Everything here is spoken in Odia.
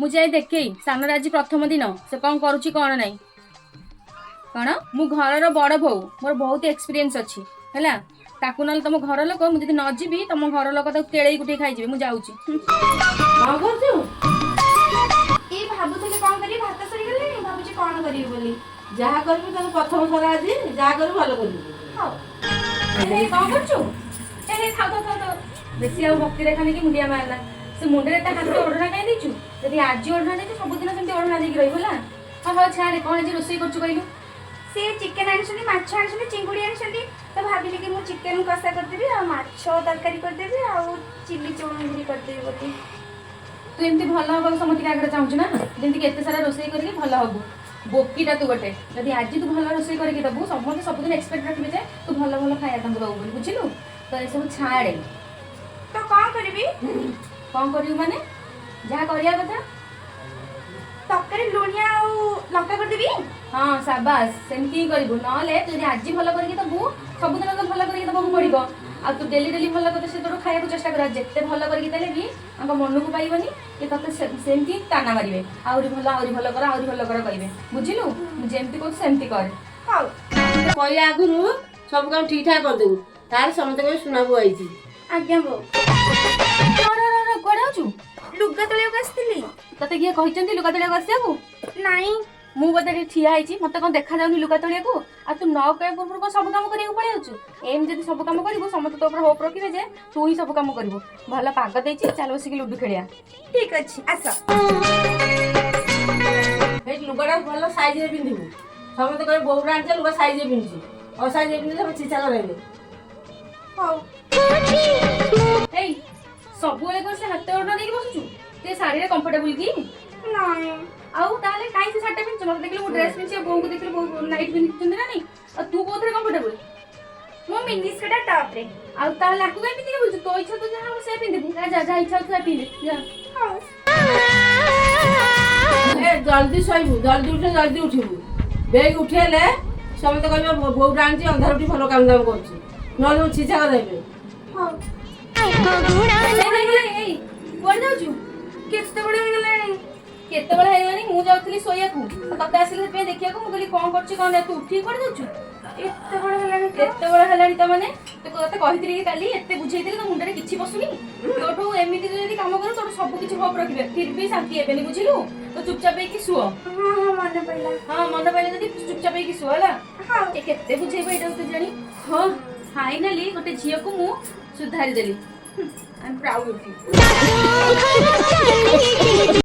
ମୁଁ ଯାଇ ଦେଖେଇ ସାନର ଆଜି ପ୍ରଥମ ଦିନ, ସେ କଣ କରୁଛି କଣ ନାହିଁ। କଣ ମୁଁ ଘରର ବଡ ବୋହୂ, ମୋର ବହୁତ ଏକ୍ସପିରିଏନ୍ସ ଅଛି ହେଲା। ତାକୁ ନହେଲେ ତମ ଘର ଲୋକ, ମୁଁ ଯଦି ନ ଯିବି ତମ ଘର ଲୋକ ତାକୁ କେଳେଇ କୁଟେଇ ଖାଇଯିବେ। ମୁଁ ଯାଉଛି। କଣ କରୁଛୁ? ଏଇ ଭାବୁଥିଲି କଣ କରିବି, ଭାତ ସରିଗଲାଣି, ଭାବୁଛି କଣ କରିବି ବୋଲି। ଯାହା କରିବୁ, ତାକୁ ପ୍ରଥମ ଥର ଆଜି ଯାହା କରିବୁ ଭଲ କରିବୁ। ହଉ। ଏ, କଣ କରୁଛୁ? ଏ ହେ, ଥାଉ ଥାଉ ଥାଉ ଥାଉ, ବେଶୀ ଆଉ ଭକ୍ତି ରେଖା ନେଇକି ମୁଣ୍ଡିଆ ମାରନା। ସେ ମୁଣ୍ଡରେ ତା ହାତରେ ଓଢଣା କାହିଁ ଦେଇଛୁ? ଯଦି ଆଜି ଓଢଣା ଦେଇଛୁ, ସବୁଦିନ ସେମିତି ଓଢଣା ଦେଇକି ରହିବୁ ହେଲା। ହଁ ହଁ, ଛାଡ଼େ, କଣ ଆଜି ରୋଷେଇ କରୁଛୁ କହିଲୁ? ସେ ଚିକେନ ଆଣିଛନ୍ତି, ମାଛ ଆଣିଛନ୍ତି, ଚିଙ୍ଗୁଡ଼ି ଆଣିଛନ୍ତି, ତ ଭାବିଲି କି ମୁଁ ଚିକେନ କଷା କରିଦେବି ଆଉ ମାଛ ତରକାରୀ କରିଦେବି ଆଉ ଚିଲି ଚିଙ୍ଗୁଡ଼ି କରିଦେବି ବୋଲି। ତୁ ଏମିତି ଭଲ ହବାକୁ ସମସ୍ତଙ୍କ ଆଗରେ ଚାହୁଁଛୁ ନା, ଯେମିତି ଏତେ ସାରା ରୋଷେଇ କରିକି ଭଲ ହବୁ? ବୋକିଟା ତୁ ଗୋଟେ। ଯଦି ଆଜି ତୁ ଭଲ ରୋଷେଇ କରିକି ଦବୁ, ସମସ୍ତେ ସବୁଦିନ ଏକ୍ସପେକ୍ଟ ରଖିବେ ଯେ ତୁ ଭଲ ଭଲ ଖାଇବା ତାଙ୍କୁ ଦବୁ ବୋଲି, ବୁଝିଲୁ? ତ ଏସବୁ ଛାଡ଼େ। ତ କଣ କରିବି? କଣ କରିବୁ ମାନେ, ଯାହା କରିବା କଥା। ତରକାରୀ ଲୁଣିଆ ଆଉ ଲଙ୍କା କରିଦେବି। ହଁ, ସାବାସ, ସେମିତି ହିଁ କରିବୁ। ନହେଲେ ତୁ ଯଦି ଆଜି ଭଲ କରିକି ଦବୁ, ସବୁଦିନ ତ ଭଲ କରିକି ଦବାକୁ ପଡିବ। ଆଉ ତୁ ଡେଲି ଡେଲି ଭଲ କରିତେ ସେ ତୋର ଖାଇବାକୁ ଚେଷ୍ଟା କର। ଯେତେ ଭଲ କରିକି ଦେଲେ ବି ତାଙ୍କ ମନକୁ ପାଇବନି କି ତତେ ସେମିତି ତାନା ମାରିବେ, ଆହୁରି ଭଲ, ଆହୁରି ଭଲ କର, ଆହୁରି ଭଲ କର କହିବେ, ବୁଝିଲୁ? ମୁଁ ଯେମିତି କହୁଛି ସେମିତି କର। ହଉ। କହିବା ଆଗରୁ ସବୁ କାମ ଠିକ ଠାକ କରିଦେବୁ, ତାହେଲେ ସମସ୍ତେ କହିବେ ସୁନା ବୋହୂ ଆଇଛି। ଆଜ୍ଞା ବୋଉ। ର, ର, ର, କୁଆଡେ ଯାଉଛୁ? ଲୁଗା ତୋଳିବାକୁ ଆସିଥିଲି। ତତେ କିଏ କହିଛନ୍ତି ଲୁଗା ତୋଳିବାକୁ ଆସିବାକୁ? ନାଇଁ। ମୁଁ ବୋଧେ ଏଠି ଠିଆ ହେଇଛି, ମତେ କଣ ଦେଖାଯାଉନି ଲୁଗା ତୋଳିବାକୁ? ଆଉ ତୁ ନ କହିବା ପୂର୍ବରୁ କଣ ସବୁ କାମ କରିବାକୁ ପଳେଇ ଯାଉଛୁ? ଏମିତି ଯଦି ସବୁ କାମ କରିବୁ, ସମସ୍ତେ ତୋ ଉପରେ ହୋପ ରଖିବେ ଯେ ତୁ ହିଁ ସବୁ କାମ କରିବୁ। ଭଲ ପାଗ ଦେଇଛି, ଚାଲ ବସିକି ଲୁଡୁ ଖେଳିବା। ଠିକ ଅଛି, ଆସ। ଏଇ ଲୁଗାଟା ଭଲ ସାଇଜରେ ପିନ୍ଧିବୁ। ସମସ୍ତେ କହିବେ ବୋଉଟା ଆଣିছে, ଲୁଗା ସାଇଜରେ ପିନ୍ଧୁଛି। ଅସାଇଜରେ ପିନ୍ଧିଲେ ସବୁ ଛିଛା କରାଇବେ। ହଉ। ଏଇ, ସବୁବେଳେ କଣ ସେ ହାତ ଓଢ଼ଣା ଦେଇକି ବସୁଛୁ? ସେ ଶାଢୀରେ କମ୍ଫର୍ଟେବୁଲ କି? ନାଇଁ। ଆଉ ତାହେଲେ କାହିଁ ସେ ଶାଢୀଟା ପିନ୍ଧୁଛୁ? ମତେ ଦେଖିଲୁ, ମୁଁ ଡ୍ରେସ୍ ପିନ୍ଧିଛି, ଆଉ ବୋଉଙ୍କୁ ଦେଖିଲୁ, ବୋଉ ନାଇଟ୍ ପିନ୍ଧିଛନ୍ତି ନା ନାଇଁ? ଆଉ ତୁ କୋଉଥିରେ କମ୍ଫର୍ଟେବୁଲ? ମୁଁ ମିନି ସ୍କର୍ଟ ଟପରେ। ଆଉ ତାହେଲେ ଆକୁ କାହିଁ ପିନ୍ଧିକି ବୁଲୁଛୁ? ତୋ ଇଚ୍ଛା ତ ଯାହା ହବ ସେୟା ପିନ୍ଧିବୁ। ଯା ଯା, ଯାହା ଇଚ୍ଛା ହଉଛି ସେୟା ପିନ୍ଧେ, ଯା। ହଉ। ଏ, ଜଲ୍ଦି ଶୋଇବୁ, ଜଲ୍ଦି ଉଠେ, ଜଲ୍ଦି ଉଠିବୁ। ବେଗ ଉଠେଇଲେ ସମସ୍ତେ କହିବେ ବୋଉଟା ଆଣିଛି, ଅନ୍ଧାର ଉଠି ଭଲ କାମ ଦାମ କରୁଛି। ନହେଲେ ମୁଁ ଛିଛା କରାଇବେ। ହଉ। ଏଇ, ଏଇ, ଏଇ, ଏଇ, କୁଆଡେ ଯାଉଛୁ? କେତେବେଳେ ହେଇଗଲାଣି? କେତେବେଳେ ହେଇଗଲାଣି? ମୁଁ ଯାଉଥିଲି ଶୋଇବାକୁ, ତତେ ଆସିଲି ସେଥିପାଇଁ ଦେଖିବାକୁ। ମୁଁ କହିଲି କଣ କରୁଛି କଣ ନାହିଁ। ତୁ ଉଠିକି କୁଆଡେ ଯାଉଛୁ? ଏତେବେଳେ ହେଲାଣି ତ। କେତେବେଳେ ହେଲାଣି ତା ମାନେ? ତୁ ତତେ କହିଥିଲି କି କାଲି, ଏତେ ବୁଝେଇଥିଲି, ତୋ ମୁଣ୍ଡରେ କିଛି ପଶୁନି। ତୋଠୁ ଏମିତି ତୁ ଯଦି କାମ କରୁ, ତୋଠୁ ସବୁ କିଛି ହୋପ ରଖିବେ, ଫିର ବି ଶାନ୍ତି ହେବେନି, ବୁଝିଲୁ? ତ ଚୁପଚାପ ହେଇକି ଶୁଅ। ହଁ ହଁ, ମନେ ପଇଲା। ହଁ, ମନେ ପଇଲା ଯଦି ଚୁପଚାପ ହେଇକି ଶୁଅ ହେଲା। ହଉ। ଏ କେତେ ବୁଝେଇବ ଏଇଟାକୁ ତୁ ଜାଣି। ହଁ, ଫାଇନାଲି ଗୋଟେ ଝିଅକୁ ମୁଁ ସୁଧାରି ଦେଲି। I am proud of you.